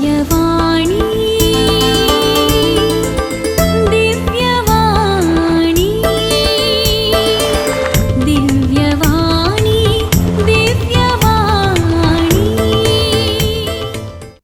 दिव्यवाणी, दिव्यवाणी, दिव्यवाणी, दिव्यवाणी.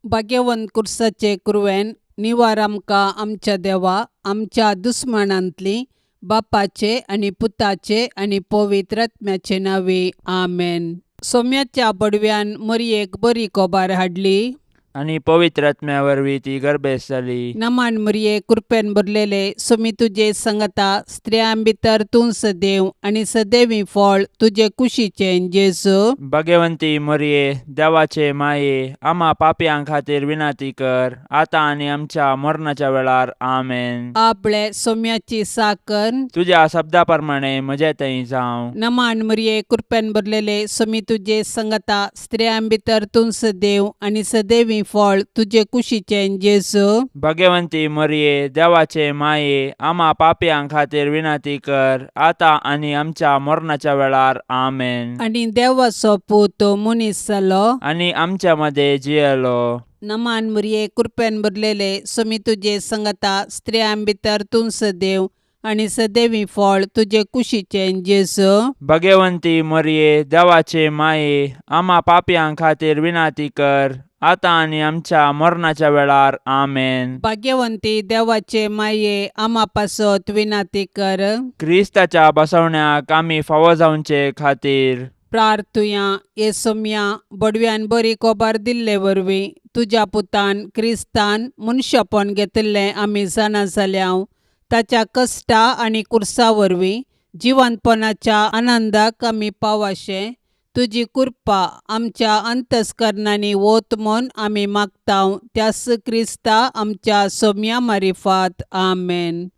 भाग्यवंत कुर्साचे कुरवेन निवार आमकां आमच्या देवा आमच्या दुस्मानांतली बापाचे आनी पुताचे आनी पवित्र आत्म्याचे नांवे आमेन. सोम्याच्या बडव्यान मरयेक बरी कोबार हाडली आनी पवित्र आत्म्या वरवीं ती गर्भेस्त जाली. नमान मरये, कृपेन भरलेले, सोमी तुजे संगता, स्त्रियां भितर तूं सदैव आनी सदैवी फळ तुजे कुशीचें जेजू. भगवंती मरये, देवाचे माये, आमा पापयां खातीर विनंती कर, आतां आनी आमच्या मरणाच्या वेळार. आमेन. आपले सोम्याची साकर. तुज्या शब्दा प्रमाणे म्हजे थंय जावं. नमान मरये, कृपेन भरलेले, सोमी तुजे संगता, स्त्रियां भितर तूं सदैव आनी सदैवी फळ तुजे कुशीचें जेजू. भगवंती मरये, देवाचे माये, आमा पापयां खातीर विनंती कर, आतां आनी आमच्या मरणाच्या वेळार. आमेन. आनी देवाचो पूत मनीस जालो आनी आमच्या मदें जियेलो. नमान मरये, कृपेन भरलेले, सोमी तुजे संगता, स्त्रियां भितर तूं सदैव आनी सदैवी फळ तुजे कुशीचें जेजू. भगवंती मरये, देवाचे माये, आमा पापयां खातीर विनंती कर, आतां आनी आमच्या मरणाच्या वेळार. आमेन. भाग्यवंती देवाचे माये, आमा पासत विनंती कर. क्रिस्ताच्या बसवण्याक आमी फावो जावचे खातीर प्रार्थुया. हे सोम्या, बडव्यान बरी कोबार दिल्ले वरवीं तुज्या पुतान क्रिस्तान मनशापण घेतिल्लें आमी जाणा जाल्या. ताच्या कश्टा आनी कुर्सा वरवीं जिवंतपणाच्या आनंदाक आमी पावाशें तुजी कृपा आमच्या अंतस्करणांनी वत म्हूण आमी मागता, त्यास क्रिस्ता आमच्या सोम्या मारिफात. आमेन.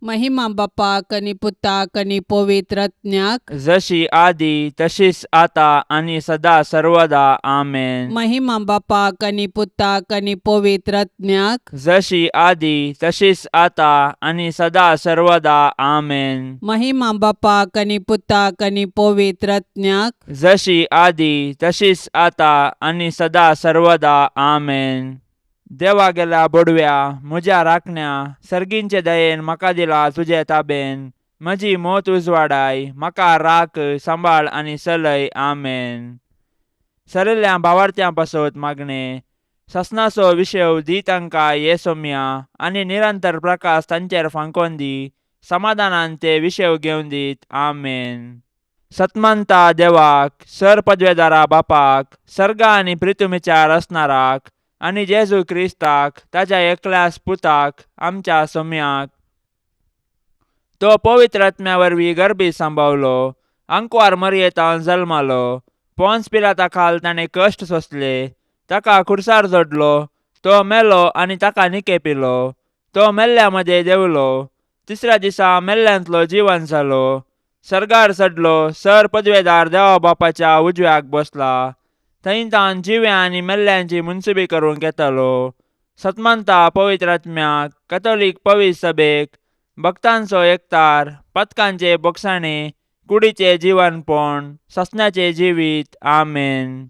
महिमा बापाक आनी पुताक आनी पवित्र आत्म्याक. जशी आदी तशीच आता आनी सदा सर्वदा. आमेन. महिमा बापाक आनी पुताक आनी पवित्र आत्म्याक. जशी आदी तशीच आता आनी सदा सर्वदा. आमेन. महिमा बापाक आनी पुताक आनी पवित्र आत्म्याक. जशी आदी तशीच आता आनी सदा सर्वदा. आमेन. देवा गेल्या बडव्या, म्हज्या राखण्या, सर्गींचे दयेन म्हाका दिला तुजे ताबेन. म्हजी मोत उजवाडाय, म्हाका राख, सांबाळ आनी चलय. आमेन. सरिल्ल्या भावार्थ्यां पासत मागणें. ससनाचो विशेव दी तांकां ये सोम्या आनी निरंतर प्रकाश तांचेर फांकोन दी. समाधानान ते विशेव घेवन दीत. आमेन. सतमंता देवाक, सर पदवेदारा बापाक, सर्गा आनी प्रितुमीच्या रचणाराक आनी जेजू क्रिस्ताक ताच्या एकल्याच पुताक, आमच्या सोम्याक, तो पवित्र आत्म्या वरवीं गर्भी सांबावलो, आंकवार मरयेतान जल्मालो, पोन्स पिलाता खाल ताणें कश्ट सोंसले, ताका खुर्सार जोडलो, तो मेलो आनी ताका निकेपिलो, तो मेल्ल्या मदें देंवलो, तिसऱ्या दिसा मेल्ल्यांतलो जिवन जालो, सर्गार चडलो, सर पदवेदार देवा बापाच्या उजव्याक बसला, थंय तावन जिव्या आनी मेल्ल्यांची मुनसुबी करूंक येतालो. सतमंता पवित्र आत्म्याक, कथोलीक पवित्र सभेक, भक्तांचो एकतार, पथकांचे बोगसाणे, कुडीचे जिवनपण, ससण्याचे जिवीत. आमेन.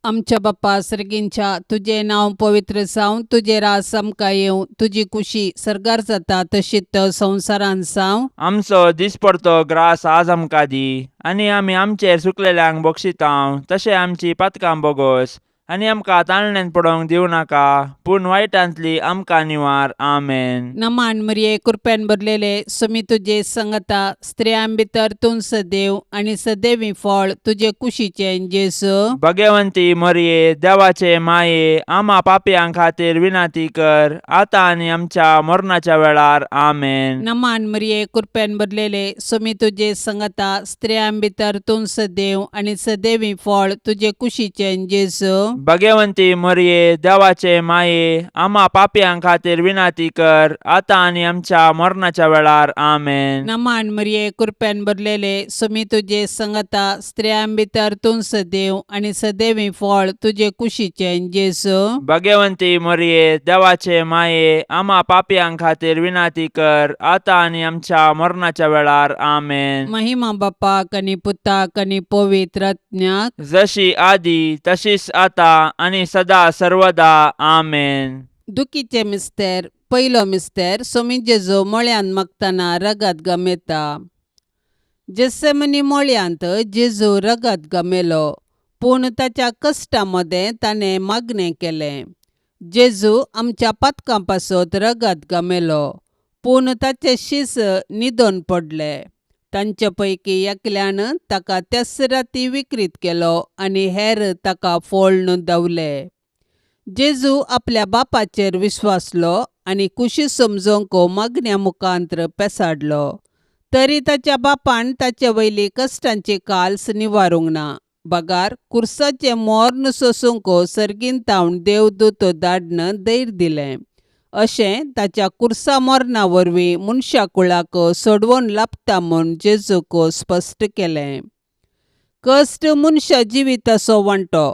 आमच्या बाप्पा सर्गींच्या, तुजें नांव पवित्र जावं, तुजें राज आमकां येवं, तुजी कुशी सर्गार जाता तशीच संवसारांत जावं. आमचो दिसपडतो ग्रास आज आमकां दी आनी आमी आमचेर चुकलेल्यांक बक्षितांव तशें आमची पातकां बोगोस आनी आमकां ताळण्यांत पडोवंक दिवं नाका, पूण वायटांतली आमकां निवार. आमेन. नमान मरिये, कृपेन भरलेले, सुमी तुजे संगता, स्त्रियां भितर तूं सदैव आनी सदैवी फळ तुजे कुशीचें जेजू. भगवंती मरिये, देवाचे माये, आमा पापयां खातीर विनंती कर, आतां आनी आमच्या मरणाच्या वेळार. आमेन. नमान मरिये, कृपेन भरलेले, सुमी तुजे संगता, स्त्रियां भितर तूं सदैव आनी सदैवी फळ तुजे कुशीचें जेजू. भगवंती मरिये, देवाचे माये, आमा पापयां खातीर विनंती कर, आतां आनी आमच्या मरणाच्या वेळार. आमेन. नमान मरिये, कृपेन भरलेले, सुमी तुजे संगता, स्त्रियां भितर तूं सदैव आनी सदैवी फळ तुजे कुशीचें जेजू. भगवंती मरिये, देवाचे माये, आमा पापयां खातीर विनंती कर, आतां आनी आमच्या मरणाच्या वेळार. आमेन. महिमा बापाक आनी पुताक आनी पवित्र आत्म्याक. जशी आदी तशीच आता आतां आनी सदा सर्वदा. आमेन. दुखीचे मिस्तेर. पयलो मिस्तेर. सोमी जेजू मळ्यांत मागतना रगत गमेता. जेसेमनी मळ्यांत जेजू रगत गमेलो, पूण ताच्या कश्टा मदें ताणें मागणें केलें. जेजू आमच्या पातकां पासत रगत गमेलो, पूण ताचे शीस न्हिदोन पडले. तांचे पैकी एकल्यान ताका त्याच राती विक्रीत केलो आनी हेर ताका फोळ्ण धांवले. जेजू आपल्या बापाचेर विश्वासलो आनी कुशी समजोवंक मागण्या मुखांत्र पेसाडलो. तरी ताच्या बापान ताचे वयली कश्टांची काल्स निवारूंक ना, बगार कुर्साचें मोर्न सोसूंक सर्गीन तावन देवदूत धाडन धैर्य दिलें. अशें ताच्या कुर्सा मरणा वरवीं मनशा कुळाक सोडवण लाबता म्हूण जेजूक स्पश्ट केलें. कश्ट मनशा जिविताचो वांटो,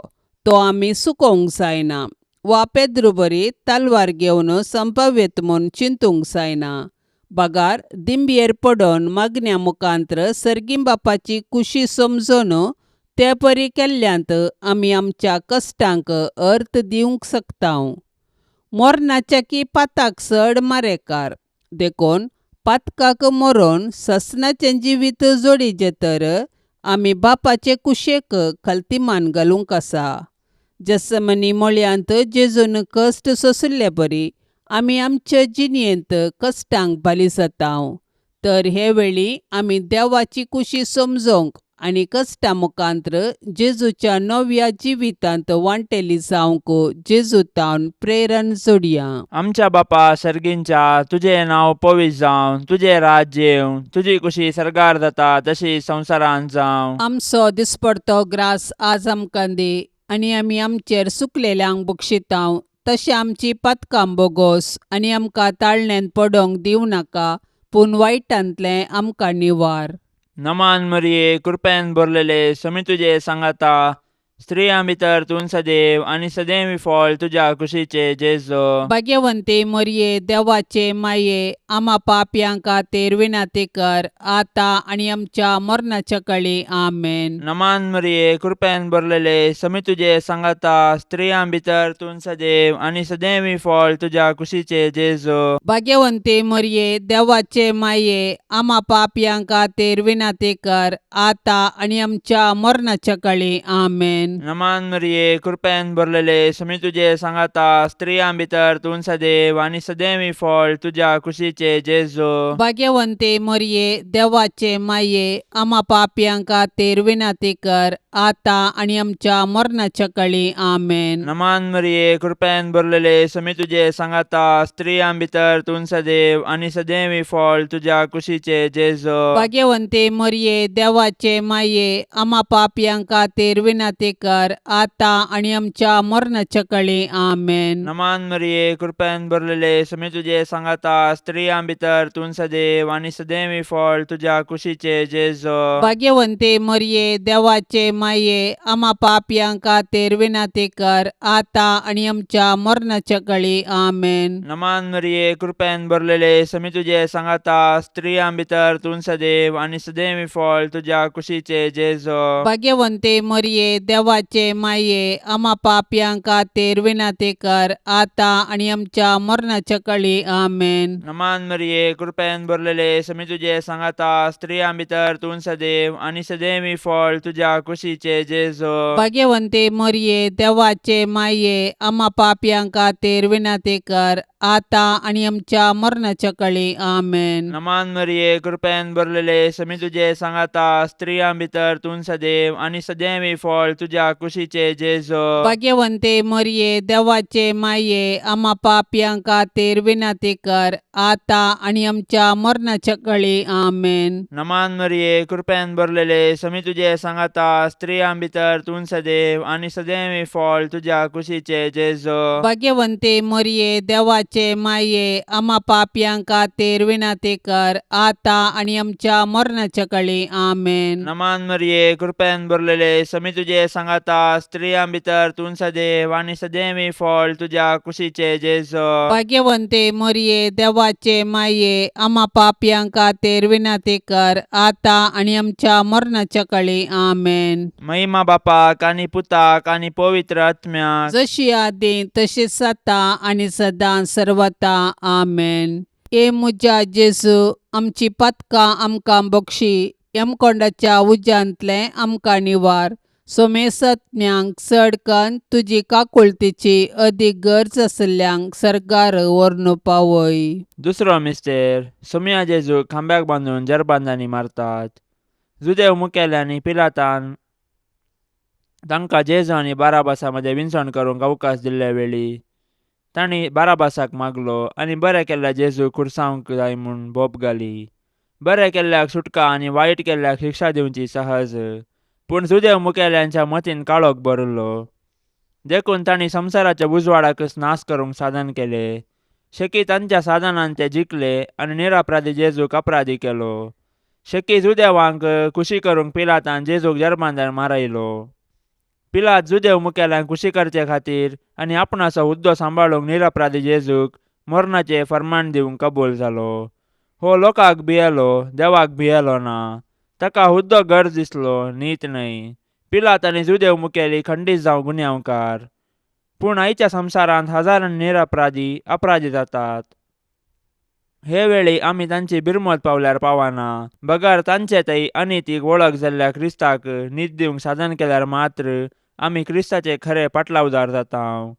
तो आमी चुकोवंक जायना वा पेद्रू बरी तलवार घेवन संपाव्यत म्हूण चिंतूंक जायना, बगार दिंबयेर पडोन मागण्या मुखांत्र सर्गीं बापाची कुशी समजून ते परी केल्ल्यांत आमी आमच्या कश्टांक अर्थ दिवंक शकता. मरणाच्या की पाताक चड मारेकार, देखून पातकाक मरोन ससनाचें जिवीत जोडीचें तर आमी बापाचे कुशेक खलतीमान घालूंक आसा. जसमनी मळयांत जेजून कश्ट सोंशिल्ले बरी आमी आमचे जिणेंत कश्टांक बाली जाता. तर हे वेळी आमी देवाची कुशी समजोवंक आनी कश्टा मुखांत्र जेजूच्या नव्या जिवितांत वांटेली जावंक जेजू तावन प्रेरण जोडया. आमच्या बापा सर्गींच्या, तुजें नांव पवित्र जावं, तुजें राज्य येवं, तुजी कुशी सर्गार जाता तशी संवसारांत जावं. आमचो दिसपडतो ग्रास आज आमकां दी आनी आमी आमचेर सुकलेल्यांक बक्षितांव तशें आमची पातकां बोगोस आनी आमकां ताळण्यांत पडोंक दिवं नाका, पूण वायटांतलें आमकां निवार. नमान मरिये, कृपेन भरलेले, समी तुजे सांगाता, स्त्रियां भितर तूं सदैव आनी सदैव फळ तुज्या कुशीचे जेजो. भाग्यवंती मरिये, देवाचे माये, आमा पापयां खातीर विनंती कर, आतां आनी आमच्या मरणाच्या कळी. आमेन. नमान मरिये, कृपेन भरलेले, समी तुजे सांगाता, स्त्रियां भितर तूं सदैव आनी सदैव फळ तुज्या कुशीचे जेजो. भाग्यवंती मरिये, देवाचे माये, आमा पापयां खातीर विनंती कर, आतां आनी आमच्या मरणाच्या कळी. आमेन. नमान मरिये, कृपेन भरलेले, समी तुजे सांगाता, स्त्रियां भितर तूं सदैव आनी सदैव फळ तुज्या कुशीचे जेजो. भाग्यवंती मरिये, देवाचे माये, आमा पापयां खातीर विनंती कर, आतां आनी आमच्या मरणाच्या कळी. आमेन. नमान मरिये, कृपेन भरलेले, समी तुजे सांगाता, स्त्रियां भितर तूं सदैव आनी सदैव फळ तुज्या कुशीचे जेजो. भाग्यवंती मरिये, देवाचे माये, आमा पापयां खातीर विनंती कर, आतां आनी आमच्या मरणाच्या कळी. आमेन. नमान मरिये, कृपेन भरलेले, समी तुजे सांगाता, स्त्रियां भितर तूं सदैव आनी सदैव फळ तुज्या कुशीचे जेजो. भाग्यवंती मरिये, देवाचे माये, आमा पापयां खातीर विनंती कर, आतां आनी आमच्या मरणाच्या कळी. आमेन. नमान मरिये, कृपेन भरलेले, समी तुजे सांगाता, स्त्रियां भितर तूं सदैव आनी सदैव फळ तुज्या कुशीचे जेजो. भाग्यवंती मरिये, देवाचे माये, आमा पापयां खातीर विनंती कर, आतां आनी आमच्या मरणाच्या कळी. आमेन. नमान मरिये, कृपेन भरलेले, समी तुजे सांगाता, स्त्रियां भितर तूं सदैव आनी सदैव फळ तुज्या कुशीचे जेजो. भाग्यवंती मरिये, देवाचे माये, आमा पापयां खातीर विनंती कर, आतां आनी आमच्या मरणाच्या कळी. आमेन. नमान मरिये, कृपेन भरलेले, समी तुजे सांगाता, स्त्रियां भितर तूं सदैव आनी सदैव फळ तुज्या कुशीचे जेजो. भाग्यवंती मरिये, देवाचे माये, आमा पापयां खातीर विनंती कर, आतां आनी आमच्या मरणाच्या कळी. आमेन. नमान मरिये, कृपेन भरलेले, समी तुजे सांगाता, स्त्रियां भितर तूं सदैव आनी सदैव फळ तुज्या कुशीचे जेजो. भाग्यवंती मरिये, देवाचे देवाचे माये आमा पापयां खातीर विनंती कर आतां आनी आमच्या मरणाच्या कळी. आमेन. नमान मरिये, कृपेन भरलेले, समी तुजे सांगाता, स्त्रियां भितर तूं सदैव आनी सदैवी फळ तुज्या कुशीचे जेजो. भाग्यवंते मोरये, देवाचे माये, आमा पापयां खातीर विनंती कर आतां आनी आमच्या मरणाच्या कळी. आमेन. महिमा बापाक आनी पुताक आनी पवित्र आत्म्याक. जशी आदी तशीच आतां आनी सदां सर्वता. आमेन. हे म्हज्या जेजू, आमची पातकां आमकां बक्षी, यमकोंडाच्या उज्यांतलें आमकां निवार, सोमेसत्म्यांक चड कन्न तुजी काकुळतीची अदीक गरज आशिल्ल्यांक सर्गार व्हरून पावय. दुसरो मिस्तेर. सोमया जेजूक खांब्याक बांदून जरबांदांनी मारतात. जुदेव मुखेल्यांनी पिलातान तांकां जेजू आनी बाराबासा मदें विनसण करूंक अवकाश दिल्ले वेळी तांणी बाराबासाक मागलो आनी बरें केल्ल्या जेजूक खुर्सावंक जाय म्हूण बोब घाली. बरें केल्ल्याक सुटका आनी वायट केल्ल्याक शिक्षा दिवची सहज, पूण जुदेव मुखेल्यांच्या मतीन काळोख भरिल्लो, देखून तांणी संवसाराच्या उजवाडाकच नाश करूंक साधन केलें. शेकी तांच्या साधनान ते जिखले आनी निरपराधी जेजूक अपराधी केलो. शेकी जुदेवांक खुशी करूंक पिलातान जेजूक जर्मांदार मारयलो. पिलात जुदेव मुखेल्यांक खुशी करचे खातीर आनी आपणाचो हुद्दो सांबाळूंक निरपराधी जेजूक मरणाचें फर्मान दिवंक कबूल जालो. हो लोकांक भियेलो, देवाक भियेलो ना. ताका हुद्दो गरज दिसलो, नीत न्हय. पिलात आनी जुदेव मुखेली खंडीत जावं गुन्यांवकार. पूण आयच्या संवसारांत हजारांनी निरपराधी अपराधी जातात. हे वेळी आमी तांची बिरमत पावल्यार पावना, बगर तांचे थंय अनितीक वळख जाल्ल्या क्रिस्ताक नीत दिवंक साधन केल्यार मात्र आमी क्रिस्ताचे खरे पाटलावदार जाता.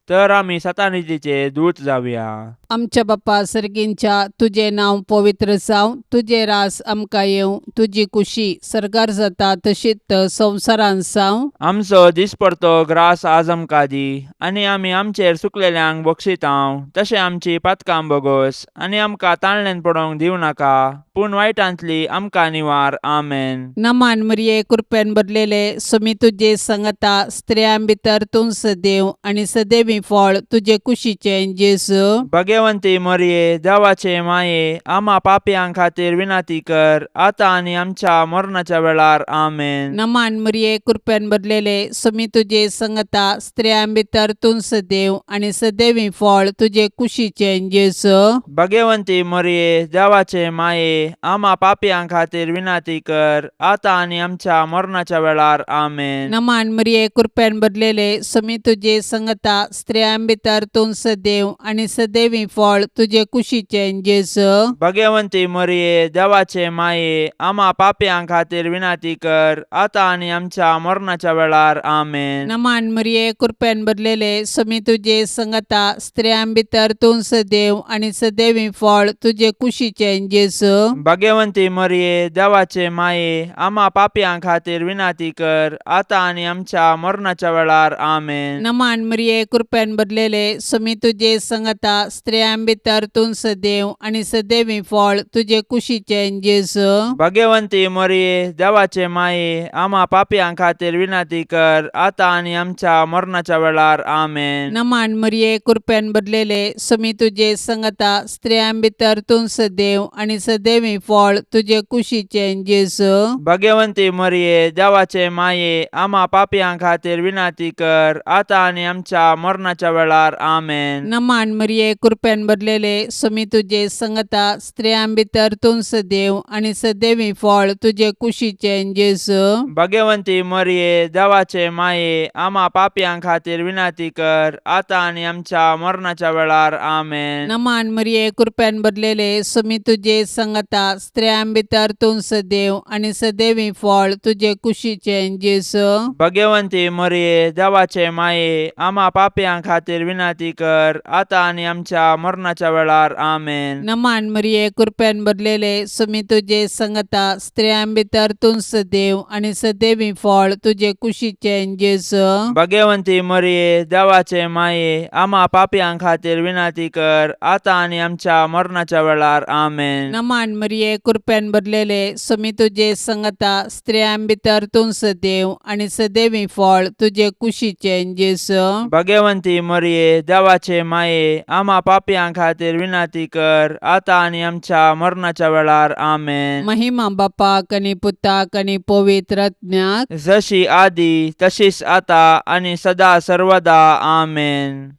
तर आमी सतानितीचे दूत जावया. आमच्या बाप्पा सर्गींच्या, तुजें नांव पवित्र जावं, तुजें रास आमकां येवं, तुजी कुशी सर्गार जाता तशीच संवसारांत जावं. आमचो दिसपडतो ग्रास आज आमकां दी, आनी आमी आमचेर चुकलेल्यांक बक्षितांव तशें आमची पातकां बोगोस, आनी आमकां ताळणेन पडोवंक दिवं नाका, पूण वायटांतली आमकां निवार. आमेन. नमान मरिये, कृपेन भरलेले, सुमी तुजे संगता, स्त्रियां भितर तूं सदैव आनी सदैवी फळ तुजे कुशीचें जेजू. भगवंती मरिये, देवाचे माये, आमा पापयां खातीर विनंती कर आतां आनी आमच्या मरणाच्या वेळार. आमेन. नमान मरिये, कृपेन भरलेले, सुमी तुजे संगता, स्त्रियां भितर तूं सदैव आनी सदैवी फळ तुजे कुशीचें जेजू. भगवंती मरिये, देवाचे माये, आमा पापयां खातीर विनंती कर आतां आनी आमच्या मरणाच्या वेळार. आमेन. नमान मरिये, कृपेन भरलेले, सुमी तुजे संगता, स्त्रियां भितर तूं सदैव आनी सदैवी फळ तुजे कुशीचें जेजू. भगवंती मरिये, देवाचे माये, आमा पापयां खातीर विनंती कर आतां आनी आमच्या मरणाच्या वेळार. आमेन. नमान मरिये, कृपेन भरलेले, सुमी तुजे संगता, स्त्रियां भितर तूं सदैव आनी सदैवी फळ तुजे कुशीचें जेजू. भगवंती मरिये, देवाचे माये, आमा पापयां खातीर विनंती कर आतां आनी आमच्या मरणाच्या वेळार. आमेन. नमान मरिये, कृपेन भरलेले, सुमी तुजे संगता, स्त्रियां भितर तूं सदैव आनी सदैवी फळ तुजे कुशीचें जेजू. भगवंती मरिये, देवाचे माये, आमा पापयां खातीर विनंती कर आतां आनी आमच्या मरणाच्या वेळार. आमेन. नमान मरिये, कृपेन भरलेले, सुमी तुजे संगता, स्त्रियां भितर तूं सदैव आनी सदैवी फळ तुजे कुशीचें जेजू. भगवंती मरिये, देवाचे माये, आमा पापयां खातीर विनंती कर आतां आनी आमच्या मरणाच्या वेळार. आमेन. नमान मरिये, कृपेन भरलेले, सुमी तुजे संगता, स्त्रियां भितर तूं सदैव आनी सदैवी फळ तुजे कुशीचें जेजू. भगवंती मरिये, देवाचे माये, आमा पापयां खातीर विनंती कर आतां आनी आमच्या मरणाच्या वेळार. आमेन. नमान मरिये, कृपेन भरलेले, सुमी तुजे संगता, स्त्रियां भितर तूं सदैव आनी सदैवी फळ तुजे कुशीचें जेजू. भगवंती मरिये, देवाचे माये, आमा पापयां खातीर विनंती कर आतां आनी आमच्या मरणाच्या वेळार. आमेन. नमान मरिये, कृपेन भरलेले, सुमी तुजे संगता, स्त्रियां भितर तूं सदैव आनी सदैवी फळ तुजे कुशीचें जेजू. भगवंती मरिये, देवाचे माये, आमा पापयां खातीर विनंती कर आतां आनी आमच्या मरणाच्या वेळार. आमेन. नमान मरिये, कृपेन भरलेले, सुमी तुजे संगता, स्त्रियां भितर तूं सदैव आनी सदैवी फळ तुजे कुशीचें जेजू. भगवंती भाग्यवंती मरिये देवाचे माये आमा पापयां खातीर विनंती कर आतां आनी आमच्या मरणाच्या वेळार. आमेन. महिमा बापाक आनी पुताक आनी पवित्र आत्म्याक. जशी आदी तशीच आता आनी सदा सर्वदा. आमेन.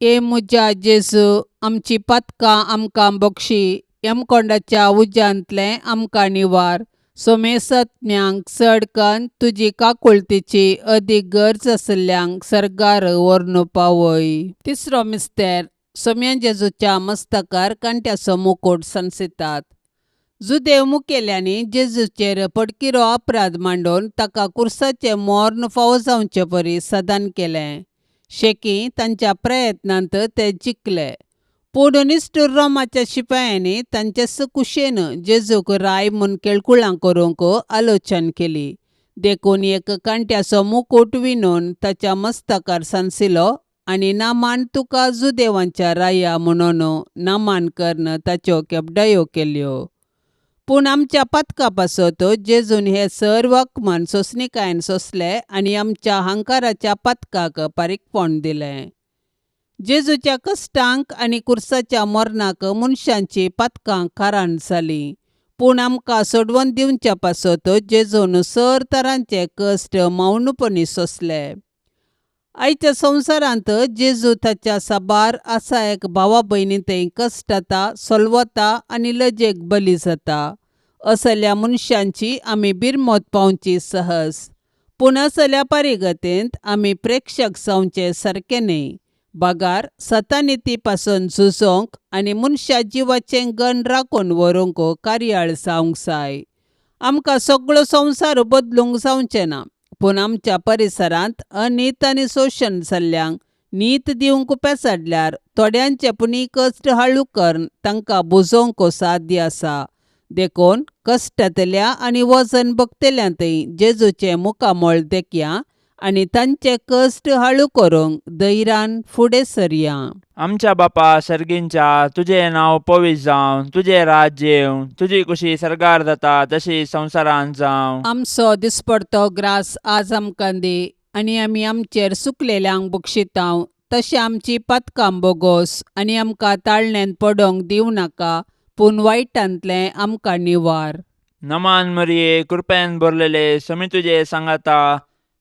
ए म्हज्या जेजू, आमची पातकां आमकां बक्षी, यमकोंडाच्या उज्यांतलें आमकां निवार, सोमेसत्म्यांक चड कन्न तुजी काकुळतीची अदीक गरज आशिल्ल्यांक सर्गार व्हरून पावय. तिसरो मिस्तेर. सोम्या जेजूच्या मस्तकार कांट्याचो मुकूट सांसितात. जुदेव मुखेल्यांनी जेजूचेर पडकिरो अपराध मांडून ताका कुर्साचें मर्ण फावो जावचे परी सदान केलें. शेकी तांच्या प्रयत्नांत ते जिखले, पूण निश्ठूर रोमाच्या शिपायांनी तांचे कुशेन जेजूक राय म्हूण केळकुळां करूंक आलोचन केली. देखून एक कांट्याचो मुकूट विणून ताच्या मस्तकार सांसिलो आनी नामान तुका जुदेवांच्या राया म्हणून नामान करून ताच्यो केपडायो केल्यो. पूण आमच्या पातका पासत जेजून हे सर्व अपमान सोंसणिकायेन सोंसले आनी आमच्या हंकाराच्या पातकाक पारीकपण दिलें. जेजूच्या कश्टांक आनी कुर्साच्या मरणाक मनशांची पातकां कारण जालीं, पूण आमकां सोडवून दिवच्या पासत जेजून सर तरांचे कश्ट मौनपणी सोंसले. आयच्या संवसारांत जेजू ताच्या साबार आसा एक भावा भयणी थंय कश्टता, सोलवता आनी लजेक बली जाता. असल्या मनशांची आमी बिरमत पावची सहज, पूण असल्या परिगतेंत आमी प्रेक्षक जावचे सारकें न्हय, बगार सतानिती पासून झुजोंक आनी मनशा जिवाचें गण राखून व्हरूंक कार्याळ जावंक जाय. आमकां सगळो संवसार बदलूंक जावचें ना, पूण आमच्या परिसरांत अनीत आनी शोशण जाल्ल्यांक नीत दिवंक पेसाडल्यार थोड्यांचे पुणी कश्ट हाळू करून तांकां बुजोवंक साध्य आसा. देखून कश्टांतल्या आनी वजन भोगतल्या थंय जेजूचें मुखामळ देखया आनी तांचे कश्ट हाळू करूंक धैर्यान फुडें सरया. आमच्या बापा सर्गींच्या, तुजें नांव पवित्र जावं, तुजें राज्य येवं, तुजी कुशी सर्गार जाता तशी संवसारांत जावं. आमचो दिसपडतो ग्रास आज आमकां दी आनी आमी आमचेर सुकलेल्यांक बक्षितांव तशें आमची पातकां बोगोस आनी आमकां ताळण्यांत पडोंक दिवं नाका, पूण वायटांतलें आमकां निवार. नमान मरिये, कृपेन भरलेले, समी तुजे सांगाता,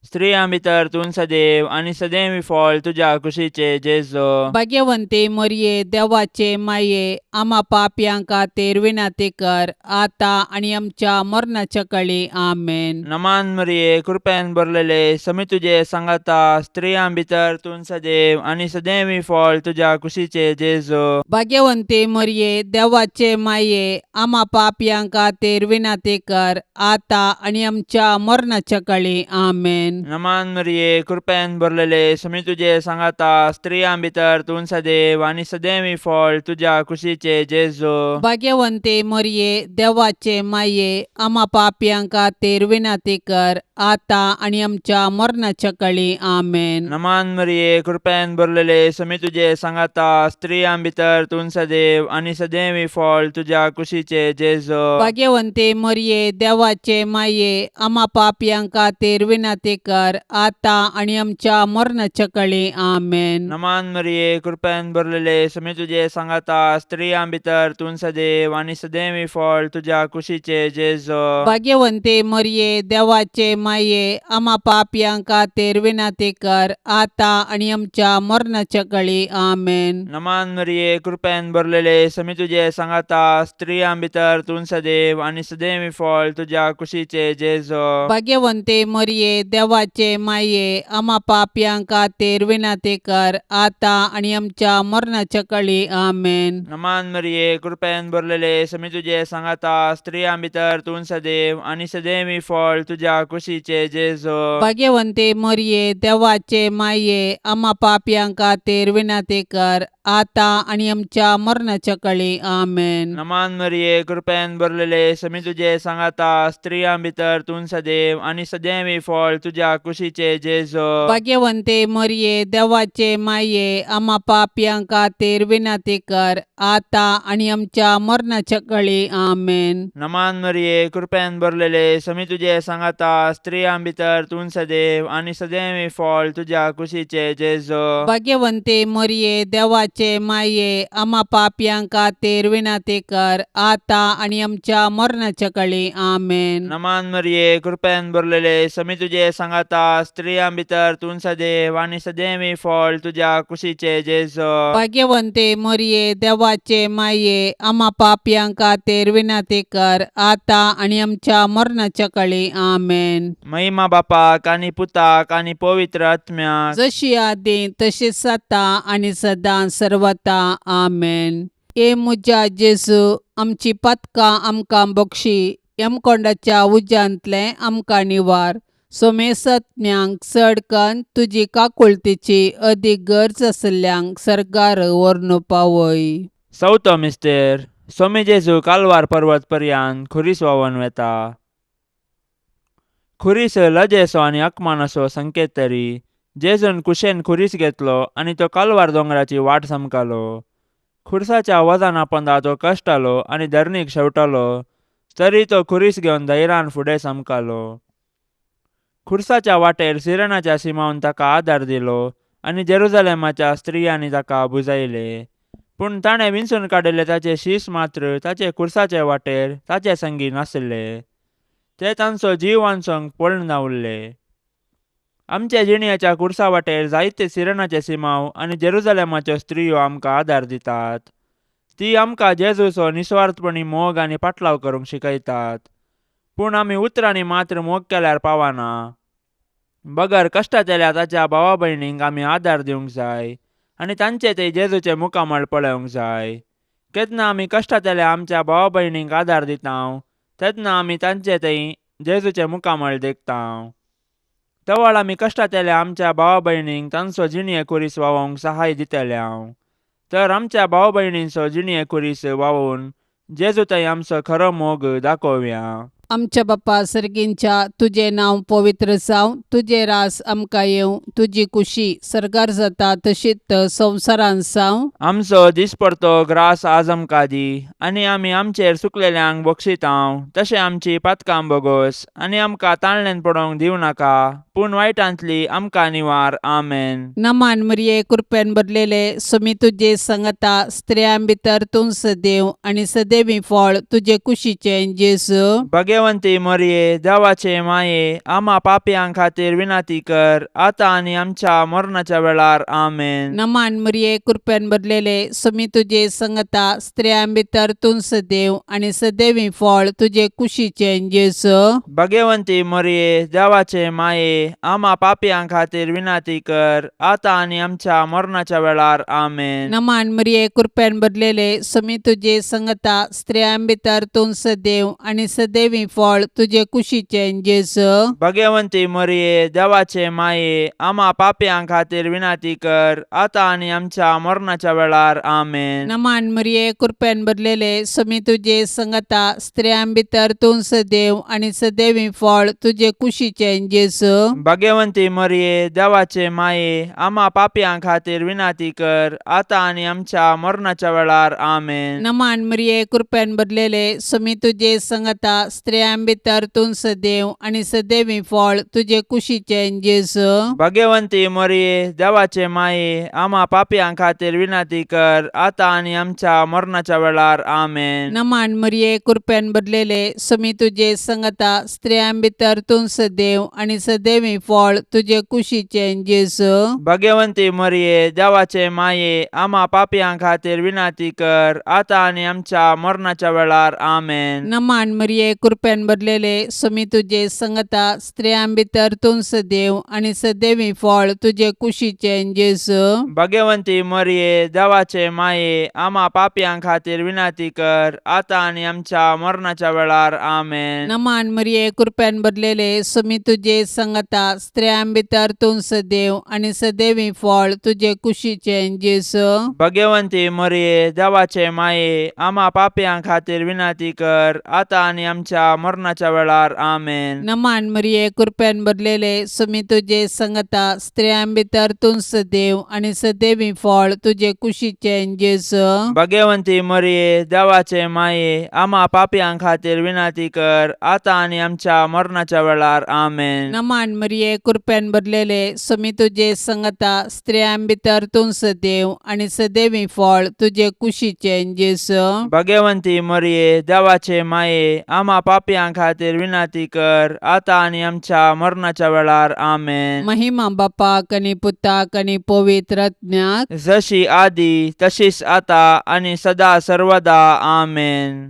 स्त्रियां भितर तूं सदैव आनी सदैव फळ तुज्या कुशीचे जेजो. भाग्यवंती मरिये, देवाचे माये, आमा पापयां खातीर विनंती कर आतां आनी आमच्या मरणाच्या कळी. आमेन. नमान मरिये, कृपेन भरलेले, समी तुजे सांगाता, स्त्रियां भितर तूं सदैव आनी सदैव फळ तुज्या कुशीचे जेजो. भाग्यवंती मरिये, देवाचे माये, आमा पापयां खातीर विनंती कर आतां आनी आमच्या मरणाच्या कळी. आमेन. नमान मरिये, कृपेन भरलेले, समी तुजे सांगाता, स्त्रियां भितर तूं सदैव आनी सदैव फळ तुज्या कुशीचे जेजो. भाग्यवंती मरिये, देवाचे माये, आमा पापयां खातीर विनंती कर आतां आनी आमच्या मरणाच्या कळी. आमेन. नमान मरिये, कृपेन भरलेले, समी तुजे सांगाता, स्त्रियां भितर तूं सदैव आनी सदैव फळ तुज्या कुशीचे जेजो. भाग्यवंती मरिये, देवाचे माये, आमा पापयां खातीर विनंती कर आतां आनी आमच्या मरणाच्या कळी. आमेन. नमान मरिये, कृपेन भरलेले, समी तुजे सांगाता, स्त्रियां भितर तूं सदैव आनी सदैव फळ तुज्या कुशीचे जेजो. भाग्यवंती मरिये, देवाचे माये, आमा पापयां खातीर विनंती कर आतां आनी आमच्या मरणाच्या कळी. आमेन. नमान मरिये, कृपेन भरलेले, समी तुजे सांगाता, स्त्रियां भितर तूं सदैव आनी सदैव फळ तुज्या कुशीचे जेजो. भाग्यवंती मरिये, देवाचे माये, आमा पापयां खातीर विनंती कर आतां आनी आमच्या मरणाच्या कळी. आमेन. नमान मरिये, कृपेन भरलेले, समी तुजे सांगाता, स्त्रियां भितर तूं सदैव आनी सदैव फळ तुज्या कुशीचे जेजो. भाग्यवंती मरिये, देवाचे माये, आमा पापयां खातीर विनंती कर आतां आनी आमच्या मरणाच्या कळी. आमेन. नमान मरिये, कृपेन भरलेले, समी तुजे सांगाता, स्त्रियां भितर तूं सदैव आनी सदैव फळ तुज्या तुज्या कुशीचे जेजो. भाग्यवंते मरये, देवाचे माये, आमा पापयां खातीर विनंती कर, आतां आनी आमच्या मरणाच्या कळी. आमेन. नमान मरिये, कृपेन भरलेले, समी तुजे सांगाता, स्त्रियां भितर तूं सदैव आनी सदैव फळ तुज्या कुशीचे जेजो. भाग्यवंते मरये, देवाचे माये, आमा पापयां खातीर विनंती कर, आतां आनी आमच्या मरणाच्या कळी. आमेन. नमान मरिये, कृपेन भरलेले, समी तुजे सांगाता, स्त्रियां भितर तूं सदैव आनी सदैव फळ तुज्या कुशीचे जेजो. भाग्यवंते मरये, देवाचे माये, आमा पापयां खातीर विनंती कर, आतां आनी आमच्या मरणाच्या कळी. आमेन. महिमा बापाक आनी पुताक आनी पवित्र आत्म्याक. जशी आदी तशीच आतां आनी सदां सर्वता. आमेन. ए म्हज्या जेजू, आमची पातकां आमकां बक्षी, यमकोंडाच्या उज्यांतलें आमकां निवार, सोमेसत्म्यांक चड कन्न तुजी काकुळतीची अदीक गरज आशिल्ल्यांक सर्गार व्हरून पावय. चवथो मिस्तेर. सोमी जेजू कालवार पर्वत पर्यान खुरीस व्हांवन वेता. खुरीस लजेचो आनी अकमानाचो संकेत तरी जेजून कुशेन खुरीस घेतलो आनी तो कालवार दोंगराची वाट समकालो. खुरसाच्या वजना पोंदा तो कश्टालो आनी धरणीक शेवटालो, तरी तो खुरीस घेवन धैर्यान फुडें समकालो. खुरसाच्या वाटेर सिरणाच्या सिमावन ताका आदार दिलो आनी जेरुजलेमाच्या स्त्रियांनी ताका बुजायले. पूण ताणें विंचून काडिल्ले ताचे शीस मात्र ताचे खुरसाचे वाटेर ताचे संगी नासले. ते तांचो जीव वांचोवंक पळून उरले. आमच्या जिणयाच्या खुरसा वाटेर जायते सिरणाचे सिमाव आनी जेरुजलेमाच्यो स्त्रियो आमकां आदार दितात. ती आमकां जेजूचो निस्वार्थपणी मोग आनी पाटलाव करूंक शिकयतात. पूण आमी उतरांनी मात्र मोग केल्यार पावना, बगर कश्टांतल्या ताच्या भावा भयणींक आमी आदार दिवंक जाय आनी तांचे ते जेजूचे मुखामळ पळोवंक जाय. केन्ना आमी कश्टांतल्या आमच्या भावा भयणींक आदार दिता तेन्ना आमी तांचे थंय जेजूचे मुखामळ देखता. तवळ आमी कश्टांतल्या आमच्या भावा भयणींक तांचो जिणये खुरीस व्हांवोवंक सहाय दितले. तर आमच्या भाव भयणींचो जिणये खुरीस व्हांवोवन जेजू थंय आमचो खरो मोग दाखोवया. आमच्या बाप्पा सर्गींच्या, तुजें नांव पवित्र जावं, तुजें रास आमकां येवं, तुजी कुशी सर्गार जाता तशीच संवसारांत जावं. आमचो दिसपडतो ग्रास आज आमकां दी आनी आमी आमचेर सुकलेल्यांक बक्षितांव तशें आमची पातकां बोगोस आनी आमकां ताळण्यान पडोवंक दिवं नाका, पूण वायटांतली आमकां निवार. आमेन. नमान मरिये, कृपेन भरलेले, सुमी तुजे संगता, स्त्रियां भितर तूं सदैव आनी सदैवी फळ तुजे कुशीचें जेजू. भगवंती मरिये, देवाचे माये, आमा पापयां खातीर विनंती कर, आतां आनी आमच्या मरणाच्या वेळार. आमेन. नमान मरिये, कृपेन भरलेले, सुमी तुजे संगता, स्त्रियां भितर तूं सदैव आनी सदैवी फळ तुजे कुशीचें जेजू. भगवंती मरिये, देवाचे माये, आमा पापयां खातीर विनंती कर, आतां आनी आमच्या मरणाच्या वेळार. आमेन. नमान मरिये, कृपेन भरलेले, सुमी तुजे संगता, स्त्रियां भितर तूं सदैव आनी सदैवी फळ तुजे कुशीचें जेजू. भगवंती मरिये, देवाचे माये, आमा पापयां खातीर विनंती कर, आतां आनी आमच्या मरणाच्या वेळार. आमेन. नमान मरिये, कृपेन भरलेले, सुमी तुजे संगता, स्त्रियां भितर तूं सदैव आनी सदैवी फळ तुजे कुशीचें जेजू. भगवंती मरिये, देवाचे माये, आमा पापयां खातीर विनंती कर, आतां आनी आमच्या मरणाच्या वेळार. आमेन. नमान मरिये, कृपेन भरलेले, सुमी तुजे संगता, स्त्रियां भितर तूं सदैव आनी सदैवी फळ तुजे कुशीचें जेजू. भगवंती मरिये, देवाचे माये, आमा पापयां खातीर विनंती कर, आतां आनी आमच्या मरणाच्या वेळार. आमेन. नमान मरिये, कृपेन भरलेले, सुमी तुजे संगता, स्त्रियां भितर तूं सदैव आनी सदैवी फळ तुजे कुशीचें जेजू. भगवंती मरिये, देवाचे माये, आमा पापयां खातीर विनंती कर, आतां आनी आमच्या मरणाच्या वेळार. आमेन. नमान मरिये, कृपेन भरलेले, सुमी तुजे संगता, स्त्रियां भितर तूं सदैव आनी सदैवी फळ तुजे कुशीचें जेजू. भगवंती मरिये, देवाचे माये, आमा पापयां खातीर विनंती कर, आतां आनी आमच्या मरणाच्या वेळार. आमेन. नमान मरिये, कृपेन भरलेले, सुमी तुजे संगता, स्त्रियां भितर तूं सदैव आनी सदैवी फळ तुजे कुशीचें जेजू. भगवंती मरिये, देवाचे माये, आमा पापयां खातीर विनंती कर, आतां आनी आमच्या आमच्या मरणाच्या वेळार. आमेन. नमान मरिये, कृपेन भरलेले, सुमी तुजे संगता, स्त्रियां भितर तूं सदैव आनी सदैवी फळ तुजे कुशीचें जेजू. भगवंती मरिये, देवाचे माये, आमा पापयां खातीर विनंती कर, आतां आनी आमच्या मरणाच्या वेळार. आमेन. नमान मरिये, कृपेन भरलेले, सुमी तुजे संगता, स्त्रियां भितर तूं सदैव आनी सदैवी फळ तुजे कुशीचें जेजू. भगवंती मरिये, देवाचे माये, आमा पापयां खातीर विनंती कर, आतां आनी आमच्या मरणाच्या वेळार. आमेन. महिमा बापाक आनी पुताक आनी पवित्र आत्म्याक. जशी आदी तशीच आता आनी सदा सर्वदा. आमेन.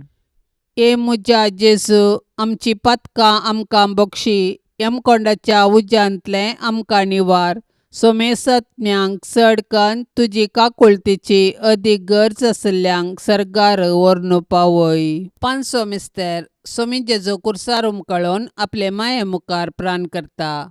ए म्हज्या जेजू, आमची पातकां आमकां बक्षी, यमकोंडाच्या उज्यांतलें आमकां निवार, सोमेसत्म्यांक चड कन्न तुजी काकुळतीची अदीक गरज आशिल्ल्यांक सर्गार व्हरून पावय. पांचसो मिस्तर. सोमी जेजू कुर्सार उमकळून आपले माये मुखार प्राण करता.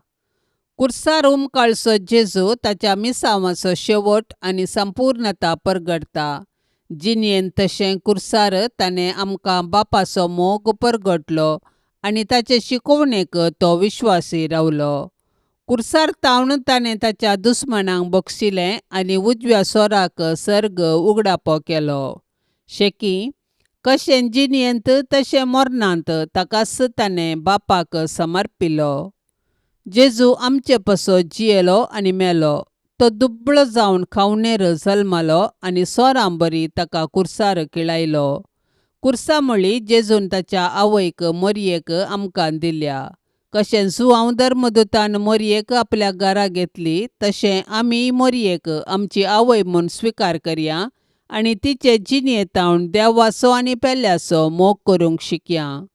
कुर्सार उमकाळचो जेजू ताच्या मिसांवाचो शेवट आनी संपूर्णता परगटता. जिणेंत तशें कुर्सार ताणें आमकां बापाचो मोग परगटलो आनी ताचे शिकोवणेक तो विश्वासी रावलो. कुर्सार तावन ताणें ताच्या दुस्मानांक बक्षिलें आनी उजव्या सोराक सर्ग उगडापो केलो. शेकी कशें जिणेंत तशें मरणांत ताकाच ताणें बापाक समर्पिलो. जेजू आमचे पासत जियेलो आनी मेलो. तो दुबळो जावन खावणेर जल्मलो आनी सोरां बरी ताका कुर्सार किळायलो. कुर्सा म्हळी जेजून ताच्या आवयक मोरयेक आमकां दिल्या. कशें जुआंव धर्मदूतान मोरयेक आपल्या घरा घेतली तशें आमी मोरयेक आमची आवय म्हूण स्विकार करया आनी तिचे जिणेंत देवाचो आनी पेल्याचो मोग करूंक शिकया.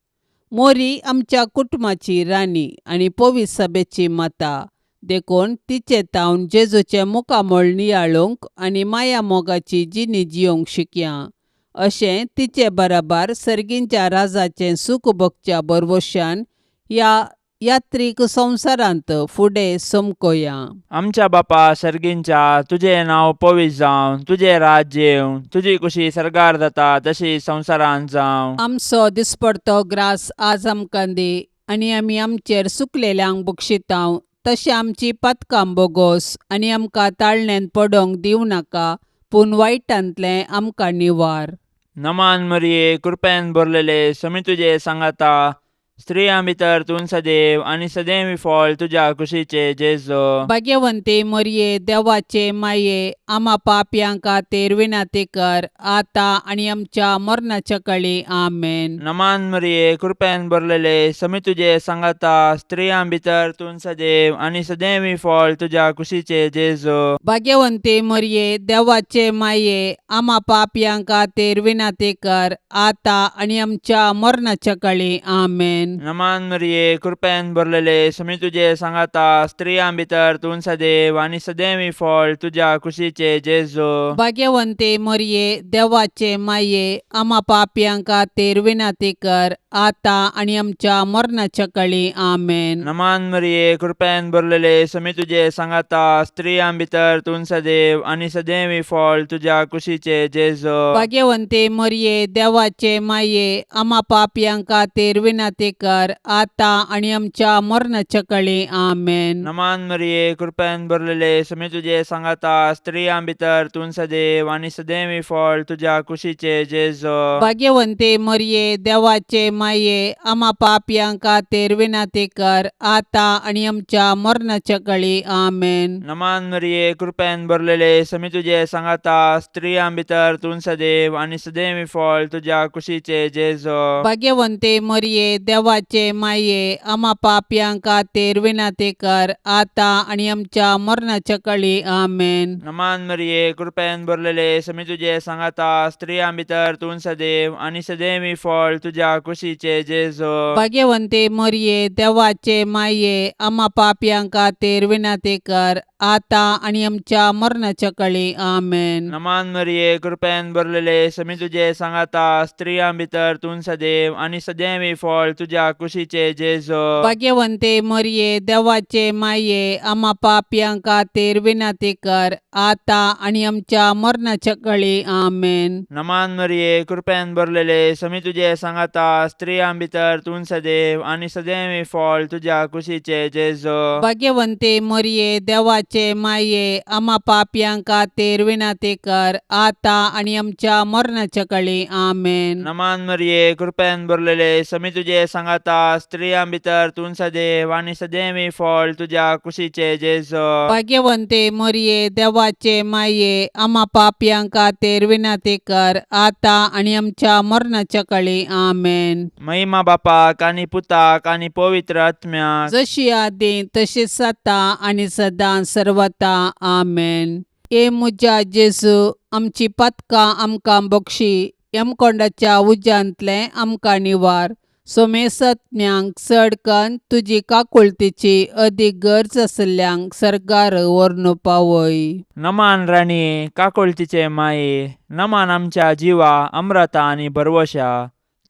मोरी आमच्या कुटुंबाची राणी आनी पवित्र सभेची माता, देखून तिचे तावन जेजूचें मुखामळ नियाळूंक आनी माया मोगाची जिणी जियोंक शिकया. अशें तिचे बराबर सर्गींच्या राजाचें सूख भोगच्या भरवशान ह्या यात्रीक संवसारांत फुडें समकोया. आमच्या बापा सर्गींच्या, तुजें नांव पवित्र जावं, तुजें राज्य येवं, तुजी कुशी सर्गार जाता तशी संवसारांत जावं. आमचो दिसपडतो ग्रास आज आमकां दी आनी आमी आमचेर सुकलेल्यांक बक्षितांव तशें आमची पातकां बोगोस आनी आमकां ताळण्यांत पडोंक दिवं नाका, पूण वायटांतलें आमकां निवार. नमान मरिये, कृपेन भरलेले, समी तुजे सांगाता, स्त्रियां भितर तूं सदैव आनी सदैव फळ तुज्या कुशीचे जेजू. भाग्यवंती मरिये, देवाचे माये, आमा पापयां खातीर विनंती कर, आतां आनी आमच्या मरणाच्या कळी. आमेन. नमान मरिये, कृपेन भरलेले, समी तुजे सांगाता, स्त्रियां भितर तूं सदैव आनी सदैव फळ तुज्या कुशीचे जेजू. भाग्यवंती मरिये, देवाचे माये, आमा पापयां खातीर विनंती कर, आतां आनी आमच्या मरणाच्या कळी. आमेन. नमान मरिये, कृपेन भरलेले, समी तुजे सांगाता, स्त्रियां भितर तूं सदैव आनी सदैव फळ तुज्या कुशीचे जेजू. भाग्यवंती मरिये, देवाचे माये, आमा पापयां खातीर विनंती कर, आतां आनी आमच्या मरणाच्या कळी. आमेन. नमान मरिये, कृपेन भरलेले, समी तुजे सांगाता, स्त्रियां भितर तूं सदैव आनी सदैव फळ तुज्या कुशीचे जेजू. भाग्यवंती मरिये, देवाचे माये, आमा पापयां खातीर विनंती कर, आतां आनी आमच्या मरणाच्या कळी. आमेन. नमान मरिये, कृपेन भरलेले, समी तुजे सांगाता, स्त्रियां भितर तूं सदैव आनी सदैव फळ तुज्या कुशीचे जेजू. भाग्यवंती मरिये, देवाचे माये, आमा पापयां खातीर विनंती कर, आतां आनी आमच्या मरणाच्या कळी. आमेन. नमान मरिये, कृपेन भरलेले, समी तुजे सांगाता, स्त्रियां भितर तूं सदैव आनी सदैव फळ तुज्या कुशीचे जेजू. भाग्यवंती मरिये, देवाचे माये, आमा पापयां खातीर विनंती कर, आतां आनी आमच्या मरणाच्या कळी. आमेन. नमान मरिये, कृपेन भरलेले, समी तुजे सांगाता, स्त्रियां भितर तूं सदैव आनी सदैव फळ तुज्या कुशीचे जेजू. भाग्यवंती मरिये, देवाचे माये, आमा पापयां खातीर विनंती कर, आतां आनी आमच्या मरणाच्या कळी. आमेन. नमान मरिये, कृपेन भरलेले, समी तुजे सांगाता, स्त्रियां भितर तूं सदैव आनी सदैव फळ तुज्या तुज्या कुशीचे जेजो. भाग्यवंते मरये, देवाचे माये, आमा पापयां खातीर विनंती कर, आतां आनी आमच्या मरणाच्या कळी. आमेन. नमान मरिये, कृपेन भरलेले, समी तुजे सांगाता, स्त्रियां भितर तूं सदैव आनी सदैव फळ तुज्या कुशीचे जेजो. भाग्यवंते मरये, देवाचे माये, आमा पापयां खातीर विनंती कर, आतां आनी आमच्या मरणाच्या कळी. आमेन. नमान मरिये, कृपेन भरलेले, समी तुजे सांगाता, स्त्रियां भितर तूं सदैव आनी सदैव फळ तुज्या कुशीचे जेजो. भाग्यवंते मरये, देवाचे माये, आमा पापयां खातीर विनंती कर, आतां आनी आमच्या मरणाच्या कळी. आमेन. महिमा बापाक आनी पुताक आनी पवित्र आत्म्याक. जशी आदी तशीच आतां आनी सदां सर्वता. आमेन. ए म्हज्या जेजू, आमची पातकां आमकां बक्षी, यमकोंडाच्या उज्यांतलें आमकां निवार, सोमेसत्म्यांक चड कन्न तुजी काकुळतीची अदीक गरज आशिल्ल्यांक सर्गार व्हरून पावय. नमान राणये, काकुळतीचे माये, नमान आमच्या जिवा अम्रता आनी भरवशा.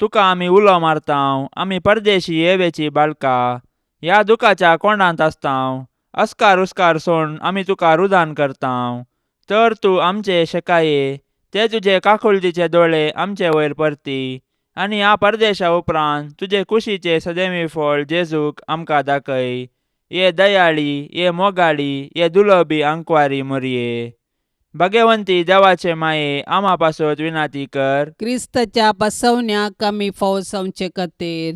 तुका आमी उलो मारतांव, आमी परदेशी येवेची बाळका, ह्या दुखाच्या कोंडांत आसतांव. अस्कार उस्कार सोड आमी तुका रुदान करतांव, तर तूं आमचे शेकाये ते तुजे काकुळतीचे दोळे आमचे वयर परती आनी ह्या परदेशा उपरांत तुजे कुशीचे सदैवी फळ जेजूक आमकां दाखय. ये दयाळी, ये मोगाळी, ये दुलबी आंकवारी मोरये, भगवंती देवाचे माये, आमा पासत विनाती कर. क्रिस्ताच्या बसवण्याक आमी फावो जावचे खातीर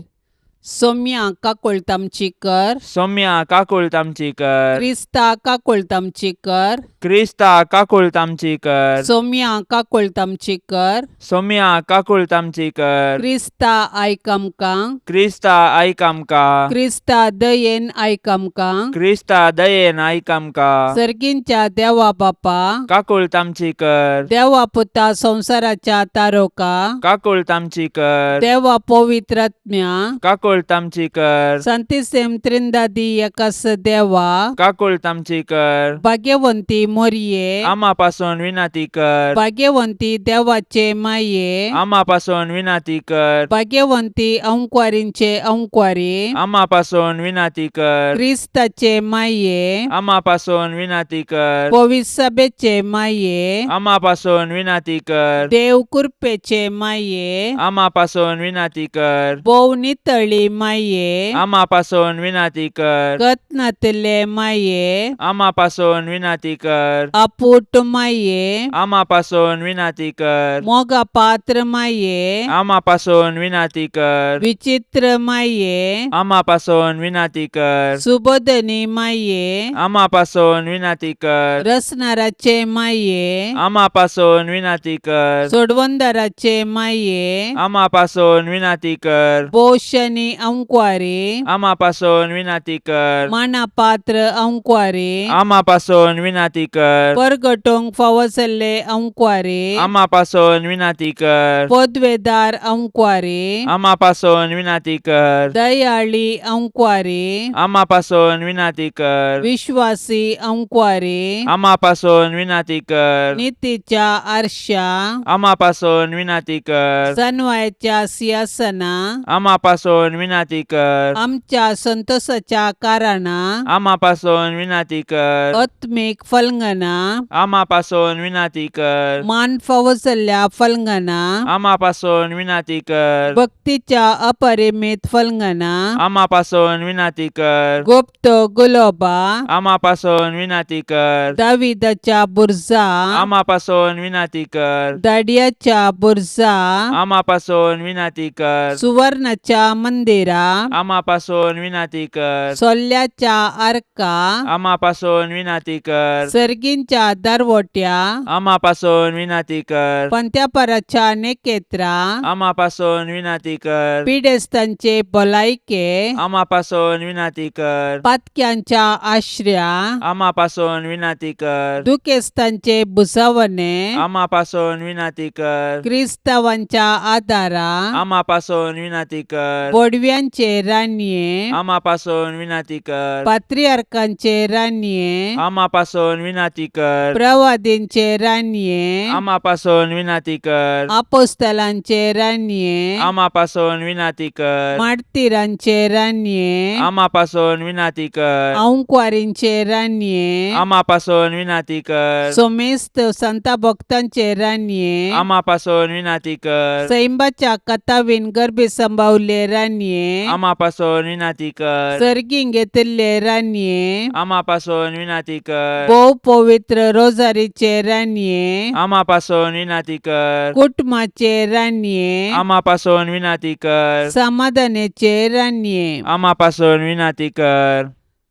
सोम्या काकुळट आमची कर. सौम्या काकुळट आमची कर. क्रिस्ता काकुळट आमची कर. क्रिस्ता काकुळट आमची कर. सोम्या काकुळट आमची कर. सौम्या काकुळट आमची कर. क्रिस्ता आयक आमकां. क्रिस्ता आयक आमकां. क्रिस्ता दयेन आयक आमकां. क्रिस्ता दयेन आयक आमकां. सर्गींच्या देवा बापा, काकुळट आमची कर. देवा पुता संवसाराच्या तारोका, काकुळट आमची कर. देवा पवित्रात्म्या, काकुळट आमची कर. संतिसेम त्रिंदादी एकास देवा, काकुळट आमची कर. भाग्यवंती मोरये, आमा पासून विनंती कर. भाग्यवंती देवाचे माये, आमा पासून विनंती कर. भाग्यवंती अंकवारींचे अंकवारी, आमा पासून विनंती कर. क्रिस्ताचे माये, आमा पासून विनंती कर. पविसभेचे माये, आमा पासून विनंती कर. देव कृपेचे माये, आमा पासून विनंती कर. भोव नितळी माये, आमा पासून विनंती कर. कत्नातले माये, आमा पासून विनंती कर. अपूट माये, आमा पासून विनंती कर. मोगा पात्र माये, आमा पासून विनंती कर. विचित्र माये, आमा पासून विनंती कर. सुबोधनी माये, आमा पासून विनंती कर. रसनाराचे माये, आमा पासून विनंती कर. सोडवंदाराचे माये, आमा पासून विनंती कर. पोशनी अंकवारी, आमा पासून विनंती कर. मानापात्र अंकवारी, आमा पासून विनंती कर. परगटोंक फावो जाल्ले अंकवारी, आमा पासून विनंती कर. पदवेदार अंकवारी, आमा पासून विनंती कर. दयाळी अंकवारी, आमा पासून विनंती कर. विश्वासी अंकवारी, आमा पासून विनंती कर. नितीच्या आरशा, आमा पासून विनंती कर. सनवायच्या सिंहासना, आमा पासून विनंती कर. आमच्या संतोषाच्या कारणा, आमा पासून विनंती कर. आत्मीक फलंगना, आमा पासून विनंती कर. मान फावो जाल्ल्या फलंगना, आमा पासून विनंती कर. भक्तीच्या अपरिमित फलंगना, आमा पासून विनंती कर. गुप्त गुलोबा, आमा पासून विनंती कर. दाविदाच्या बुरजा, आमा पासून विनंती कर. दाडियाच्या बुरजा, आमा पासून विनंती कर. सुवर्णाच्या मंदिरा, आमा पासून विनंती कर. सोल्ल्याच्या आर्का, आमा पासून विनंती कर. सर्गींच्या दरवट्या, आमा पासून विनंती कर. पंत्यापराच्या नेकेत्रा, आमा पासून विनंती कर. पिडेस्तांचे भलायके, आमा पासून विनंती कर. पातक्यांच्या आश्र्या, आमा पासून विनंती कर. दुखेस्तांचे भुजावणे, आमा पासून विनंती कर. क्रिस्तावांच्या आदारा, आमा पासून विनंती कर. बोडव्या बडव्यांचे रानये, आमा पासून विनाती कर. पात्रियार्कांचे रानये, आमा पासून विनाती कर. प्रवादींचे रानये, आमा पासून विनाती कर. आपोस्तलांचे रानये, आमा पासून विनाती कर. मार्तीरांचे रानये, आमा पासून विनाती कर. आंकवारींचे रानये, आमा पासून विनाती कर. सोमेस्त संता भक्तांचे रानये, आमा पासून विनाती कर. सैंबाच्या कथावीन गर्भी संभावले रानये, आमा पासून विनाती कर. सर्गीं घेतिल्ले रानये, आमा पासून विनाती कर. भोव पवित्र रोजारीचे रानये, आमा पासून विनाती कर. कुटुंबाचे रानये, आमा पासून विनाती कर. समाधानाचे रानये. आमा पासून विनाती कर.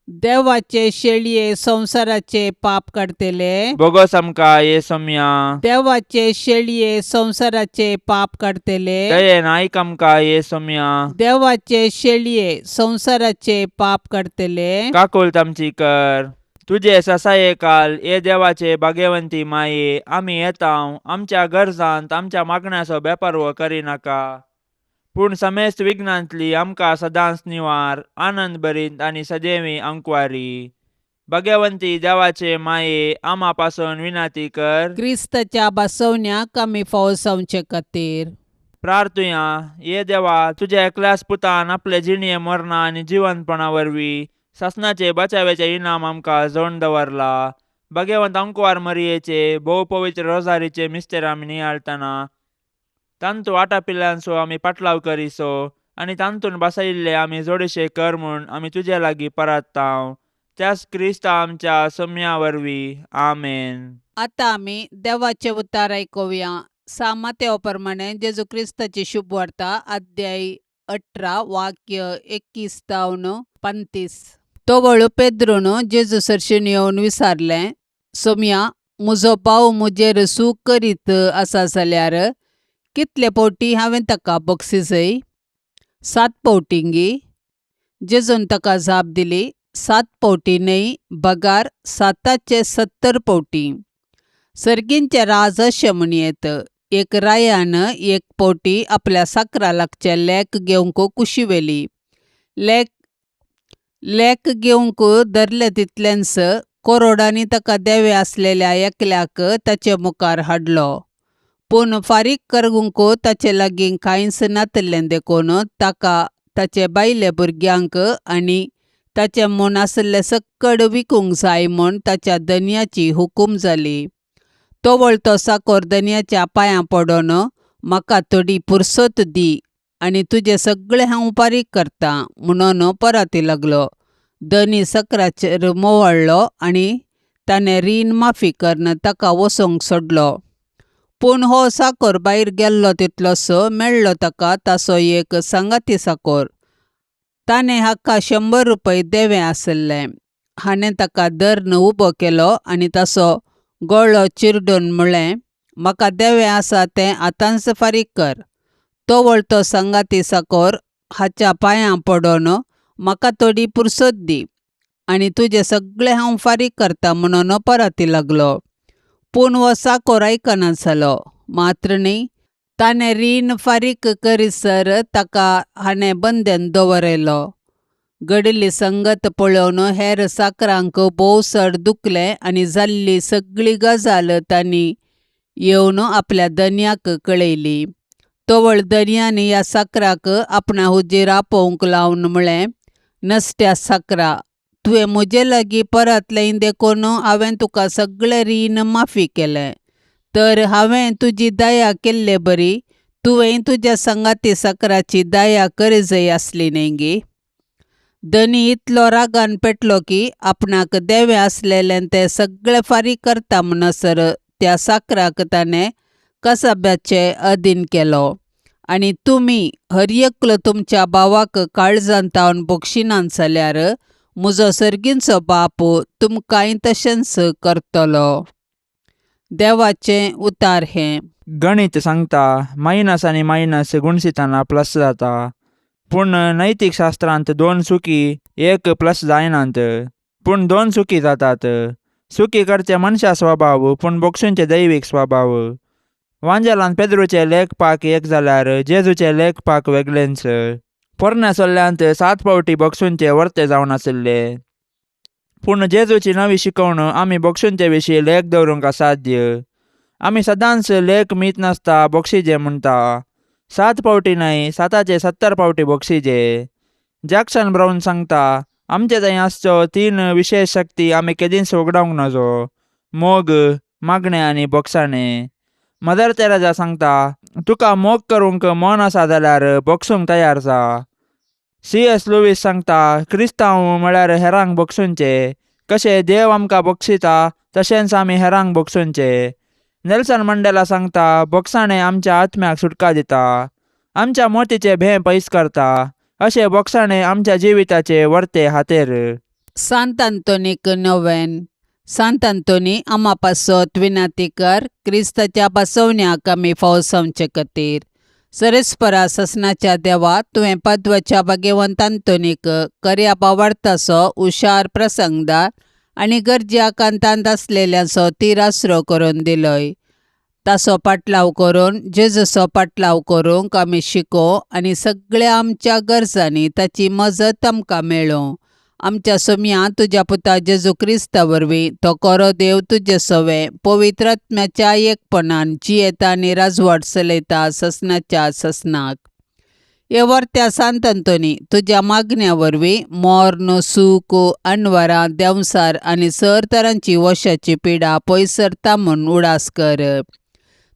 देवाचे शेळये संवसाराचे पाप काडतले, बोगोस आमकां ये सोम्या. देवाचे शेळये संवसाराचे पाप काडतले, दयेन आयक आमकां ये सोम्या. देवाचे शेळये संवसाराचे पाप काडतले, काकुळट आमची कर. तुजे ससाये काल ये देवाचे भाग्यवंती माये, आमी येताव आमच्या गरजांत आमच्या मागण्याचो बेपर्व करिनाका, पूण समेस्त विघ्नांतली आमकां सदांच निवार, आनंद भरीत आनी सदैवी अंकवारी. भाग्यवंती देवाचे माये, आमा पासून विनाती कर. क्रिस्ताच्या बसवण्याक आमी फावो जावचे खातीर. प्रार्थुया. ये देवा, तुज्या एकल्याच पुतान आपले जिणये मरणा आनी जिवंतपणा वरवीं सासणाचे बचाव्याचे इनाम आमकां जोडून दवरला. भगवंत अंकवार मरियेचे भोव पवित्र रोजारीचे मिस्तेर आमी नियाळतना तांतू आटापिल्ल्यांचो आमी पाटलाव करिसो आनी तांतून बसयिल्ले आमी जोडशे कर म्हूण आमी तुजे लागीं परात्तांव, त्याच क्रिस्ता आमच्या सम्या वरवीं. आमेन. आतां आमी देवाचे उतार आयकुया. सामातेव प्रमाणे जेजू क्रिस्ताची शुभवार्ता, अध्याय 18, वाक्य 21 जावन 35. तवळ पेद्रून जेजू सरशीन येवन विचारलें, सोमया, म्हजो भाव म्हजेर सूख करीत आसा जाल्यार कितले फावटी हांवें ताका बक्षिसय? 7 फावटींगी? जेजून ताका जाप दिली, 7 फावटी न्हय, बगार 7चे 70 फावटी. सर्गींचें राज अशें म्हणयेत, एक रायान एक फावटी आपल्या साकरा लागचें लेक घेवंक कुशी व्हेली. लेक घेवंक धरलें तितलेंच करोडांनी ताका देवे आसलेल्या एकल्याक ताचे मुखार हाडलो. पूण फारीक करूंक ताचे लागीं कांयच नातिल्लें देखून ताका ताचे बायले भुरग्यांक आनी ताचें म्हूण आशिल्लें सक्कड विकूंक जाय म्हूण ताच्या धनयाची हुकूम जाली. तवळ तो साकोर धनयाच्या पांयां पडून, म्हाका थोडी पुरसत दी आनी तुजें सगळें हांव फारीक करतां म्हणून परती लागलो. धनी सकराचेर मोवाळ्ळो आनी ताणें रीण माफी करून ताका वचोंक सोडलो. पूण हो साकोर भायर गेल्लो तितलोसो मेळ्ळो ताका ताचो एक सांगाती साकोर. ताणें हाका 100 रुपये देवें आशिल्लें. हाणें ताका धरून उबो केलो आनी ताचो गळो चिरडून म्हळें, म्हाका देवें आसा तें आतांच फारीक कर. तवळ तो सांगाती साकोर हाच्या पांयां पडून, म्हाका थोडी पुरसत दी आनी तुजें सगळें हांव फारीक करता म्हणून परती लागलो. पूण हो साकोर आयकना जालो. मात्र न्ही, ताणें रीण फारीक करीसर ताका हाणें बंदेन दवरयलो. घडिल्ली संगत पळोवन हेर साकरांक भोव चड दुखलें आनी जाल्ली सगळी गजाल तांणी येवन आपल्या धनयाक कळयली. तवळ धनयान ह्या साकराक आपणा हुजीर आपोवंक लावन म्हळें, नसत्या साकरा, तुवें म्हजे लागीं परतलें देखून हांवें तुका सगळें रीण माफी केलें. तर हांवें तुजी दया केल्ले बरी तुवें तुज्या सांगाती साकराची दया करीजय आसली न्हय गी? धनी इतलो रागान पेटलो की आपणाक देवें आसलेलें तें सगळें फारीक करता म्हणसर त्या साकराक ताणें कसाब्याचे अधीन केलो. आनी तुमी हर एकलो तुमच्या भावाक काळजांत तावन बक्षिनात जाल्यार म्हजो सर्गींचो बाप तुमकांय तशेंच करतलो. देवाचें उतार हें. गणित सांगता मायनस आनी मायनस गुणसिताना प्लस जाता, पूण नैतीक शास्त्रांत 2 चुकी 1 प्लस जायनात, पूण 2 चुकी जातात. चुकी करचे मनशा स्वभाव, पूण बोक्षूंचे दैवीक स्वभाव. वांजेलान पेद्रूचे लेखपाक एक जाल्यार जेजूचे लेखपाक वेगळेंच. पोरण्या सल्ल्यांत सात पावटी बक्षूंचे वर्ते जावन आशिल्ले. पूण जेजूची नवी शिकवण आमी बक्षूंचे विशीं लेख दवरूंक असाध्य. आमी सदांच लेख मीत नासता बक्षिजे म्हणटा. सात पावटी न्हय, साताचे 70 पावटी बक्षिजे. जॅक्सन ब्रावन सांगता, आमचे थंय आसच्यो तीन विशेश शक्ती आमी केदींच वगडावंक नजो: मोग, मागणें आनी बोगसाणें. मदर तेरेजा सांगता, तुका मोग करूंक मन आसा जाल्यार बक्षूंक तयार जा. सी.एस. लुवीस सांगता, क्रिस्तांव म्हळ्यार हेरांक बक्षुंचे. कशें देव आमकां बक्षिता तशेंच आमी हेरांक बक्षुंचे. नेल्सन मंडेला सांगता, बोगसाणें आमच्या आत्म्याक सुटका दिता, आमच्या मोतीचे भें पयस करता. अशें बोगसाणें आमच्या जिविताचे वर्ते हातेर. सांत आंतोनीक नोवेन. सांत आंतोनी, आमा पासत विनाती कर, क्रिस्ताच्या बसवण्याक आमी फावो जावचे खातीर. सरेस्परा ससनाच्या देवा, तुवें पद्वच्या भाग्यवंत आंतोनीक कर्या भावार्थाचो हुशार प्रसंगदार आनी गरज्या कांतांत आसलेल्यांचो तीर आसरो करून दिलोय. ताचो पाटलाव करून जेजूचो पाटलाव करूंक आमी शिको आनी सगळ्या आमच्या गरजांनी ताची मजत आमकां मेळूं. आमच्या सोम्या तुज्या पुता जेजू क्रिस्ता वरवीं, तो कोरो देव तुजे सवे पवित्र आत्म्याच्या एकपणान जियेता आनी राजवाट चलयता ससनाच्या ससनाक. हे वर्त्या सांत आंतोनी, तुज्या मागण्या वरवीं मोर्न, सूख, अनवरां, देंवसार आनी सर तरांची वशाची पिडा पयस सरता म्हूण उडास कर.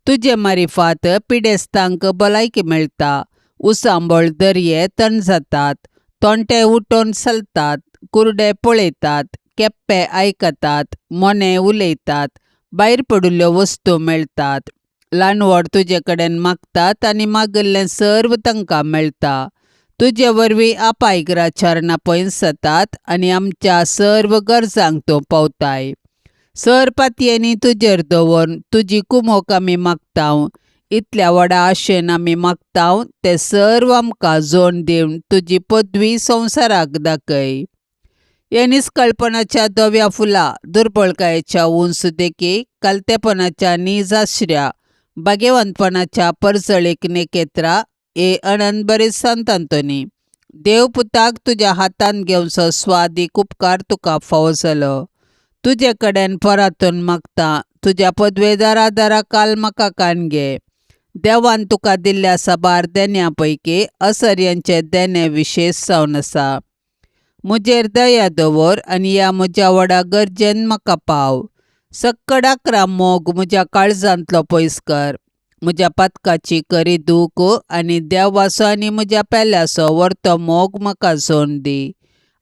तुजे मारिफात पिडेस्तांक भलायकी मेळटा, उसांबळ दर्ये तण जातात, तोंटे उठोवन चलतात, कुरडे पळयतात, केप्पे आयकतात, मोने उलयतात, भायर पडिल्ल्यो वस्तू मेळटात. ल्हान व्हड तुजे कडेन मागतात आनी मागिल्लें सर्व तांकां मेळटा. तुजे वरवीं आपायग्राचारणां पयस जातात आनी आमच्या सर्व गरजांक तूं पावताय. सर पातयेंनी तुजेर दवरून तुजी कुमोक आमी मागता. इतल्या व्हडा आशेन आमी मागता, तें सर्व आमकां जोड दिवन तुजी पदवी संवसाराक दाखय. ह्या निस्कळपणाच्या धव्या फुलां, दुर्बळकायेच्या उंच देखी, कालतेपणाच्या नीज आश्र्या, भाग्यवंतपणाच्या परजळीक नेकेत्रा, हे अनंत बरे सांत आंतोनी, देव पुताक तुज्या हातांत घेवचो स्वादीक उपकार तुका फावो जालो. तुजे कडेन परातून मागता, तुज्या पदवेदारा आदारा काल म्हाका कान घे. देवान तुका दिल्ल्या साबार देण्या पैकी असर्यांचे देणें विशेश जावन आसा. म्हजेर दया दवर आनी ह्या म्हज्या व्हडा गरजेन म्हाका पाव. सक्कडाकरा मोग म्हज्या काळजांतलो पयस कर. म्हज्या पातकाची करी दूख आनी देवाचो आनी म्हज्या पेल्याचो वर्तो मोग म्हाका जोड दी.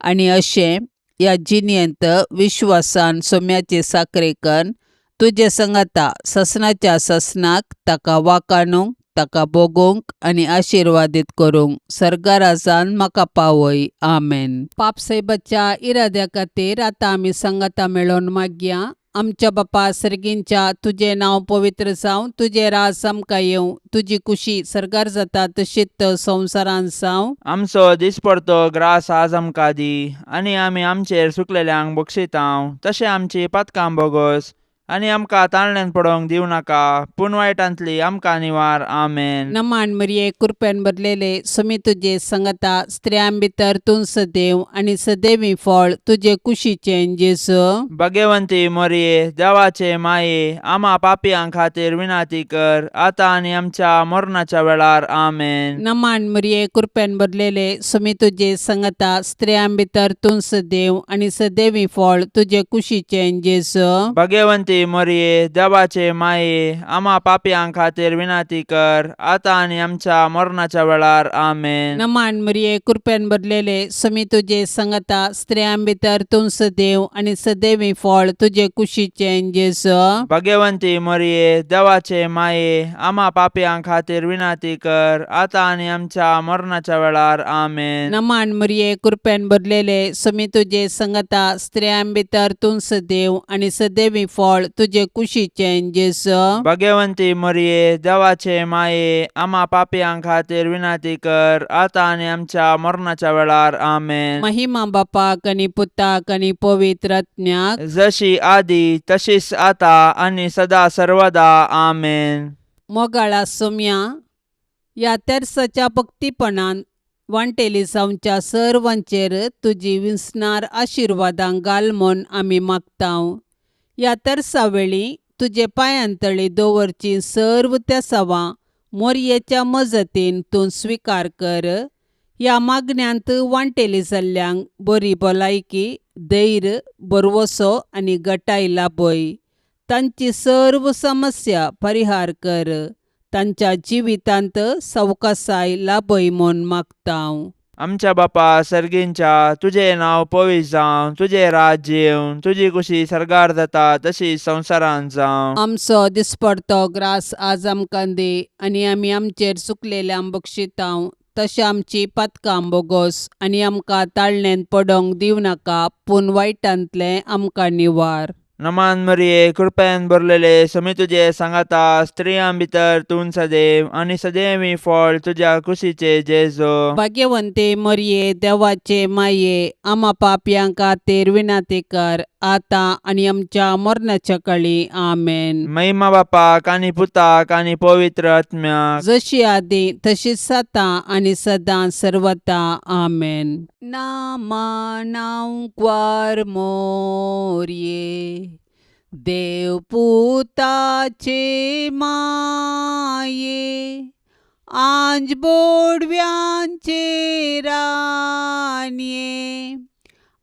आनी अशें ह्या जिणेंत विश्वासान सोम्याची साकरेकन तुजे संगाता ससनाच्या ससनाक ताका वाकाणूंक, ताका भोगूंक आनी आशिर्वादीत करूंक सर्गाराजान म्हाका पावय. आमेन. पापसाहेबाच्या इराद्या खातीर आतां आमी संगाता मेळोवन मागया. आमच्या बापा सर्गींच्या, तुजें नांव पवित्र जावं, तुजें राज आमकां येवं, तुजी कुशी सर्गार जाता तशीच संवसारांत जावं. आमचो दिसपडतो ग्रास आज आमकां दी, आनी आमी आमचेर सुकलेल्यांक बक्षितांव तशें आमची पातकां बोगस, आनी आमकां ताळण्यान पडोवंक दिवं नाका, पूण वायटांतली आमकां निवार. आमेन. नमान मरिये, कृपेन भरलेले, समी तुजे संगता, स्त्रियां भितर तूं सदैव आनी सदैवी फळ तुजे कुशीचें जेजू. भगवंती मोरये, देवाचे माये, आमा पापयां खातीर विनाती कर, आतां आनी आमच्या मरणाच्या वेळार. आमेन. नमान मरिये, कृपेन भरलेले, समी तुजे संगता, स्त्रियां भितर तूं सदैव आनी सदैवी फळ तुजे कुशीचें जेजू. भगवंती मोरये, देवाचे माये, आमा पापयां खातीर विनाती कर, आतां आनी आमच्या मरणाच्या वेळार. आमेन. नमान मरिये, कृपेन भरलेले, समी तुजे संगता, स्त्रियां भितर तूं सदैव आनी सदैवी फळ तुजे कुशीचें जेजू. भगवंती मोरये, देवाचे माये, आमा पापयां खातीर विनाती कर, आतां आनी आमच्या मरणाच्या वेळार. आमेन. नमान मरिये, कृपेन भरलेले, समी तुजे संगता, स्त्रियां भितर तूं सदैव आनी सदैवी फळ तुजे कुशीचें जेजू. भगवंती मोरये, देवाचे माये, आमा पापयां खातीर विनाती कर, आतां आनी आमच्या मरणाच्या वेळार. आमेन. महिमा बापाक आनी पुताक आनी पवित्र आत्म्याक, जशी आदी तशीच आता आनी सदा सर्वदा. आमेन. मोगाळा सोम्या, ह्या तेर्साच्या भक्तीपणान वांटेली जावच्या सर्वांचेर तुजी विंचणार आशिर्वादां घाल म्हूण आमी मागतांव. ह्या तरसावेळी तुजे पांयांतळी दवरची सर्व तेसावां मोरयेच्या मजतीन तूं स्विकार कर. ह्या मागण्यांत वांटेली जाल्ल्यांक बरी भलायकी, धैर्य, भरवसो आनी गटाय लाभय. तांची सर्व समस्या परिहार कर. तांच्या जिवितांत सवकासाय लाभय म्हूण मागतांव. आमच्या बापा सर्गींच्या, तुजें नांव पवित्र जावं, तुजें राज्य येवं, तुजी कुशी सर्गार जाता तशी संवसारांत जावं. आमचो दिसपडतो ग्रास आज आमकां दी आनी आमी आमचेर चुकलेल्यांक बक्षितांव तशें आमची पातकां बोगोस आनी आमकां ताळणेंत पडोंक दिवं नाका, पूण वायटांतलें आमकां निवार. नमान मरिये, कृपेन भरलेले, समी तुजे सांगाता, स्त्रियां भितर तूं सदैव आनी सदैवी फळ तुज्या कुशीचे जेजो. भाग्यवंते मरये, देवाचे माये, आमा पापयां खातीर विनंती कर आतां आनी आमच्या मरणाच्या कळी. आमेन. महिमा बापाक आनी पुताक आनी पवित्र आत्म्याक, जशी आदी तशीच आतां आनी सदां सर्वता. आमेन. नामा नांवक्वार मोरये, देवपुताचे माये, आंज बोडव्यांचे रानये,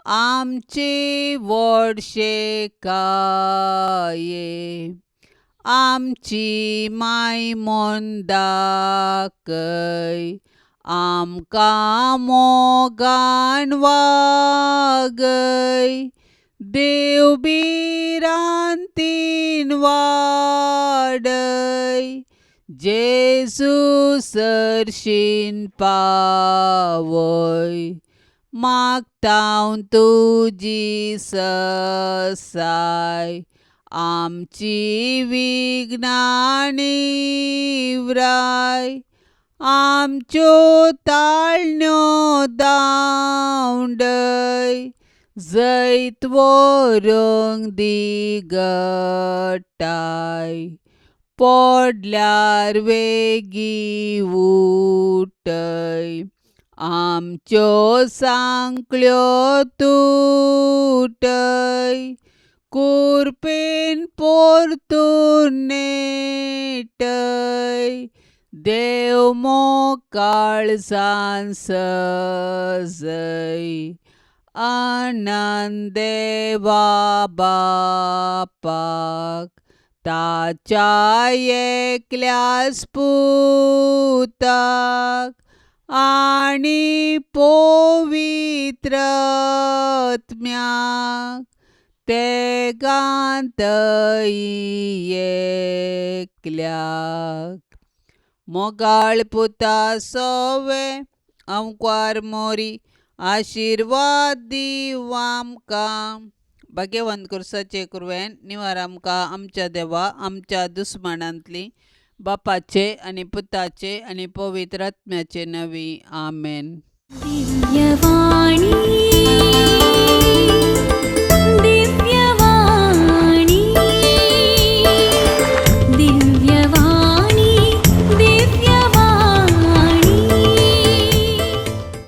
आमचे व्हडशे काये, आमची माय म्हूण दाखय, आमकां मोगान वागय, देव भिरांतीन वाडय, जेजू सरशीन पावय, मागतांव तुजी ससाय, आमची विघ्नांनी व्राय, आमच्यो ताळण्यो दावंडय, जैत व्हरूंक दी गटाय, पडल्यार वेगीं उठय, आमच्यो सांकळ्यो तुटय, कुरपेन परतून नेटय, देव मोकाळजान सजय, आनंद देवा बापाक, ताच्या एकल्याच पुताक आनी पवित्र आत्म्याक, तेगांतय एकल्याक. मोगाळ पुता सोवे अंकवार मोरी, आशिर्वाद दीव आमकां. भाग्यवंत कुर्साचे कुरवेन निवार आमकां आमच्या देवा आमच्या दुस्मानांतली, बापाचे आनी पुताचे आनी पवित्र आत्म्याचे नवी. आमेन. दिव्यवाणी.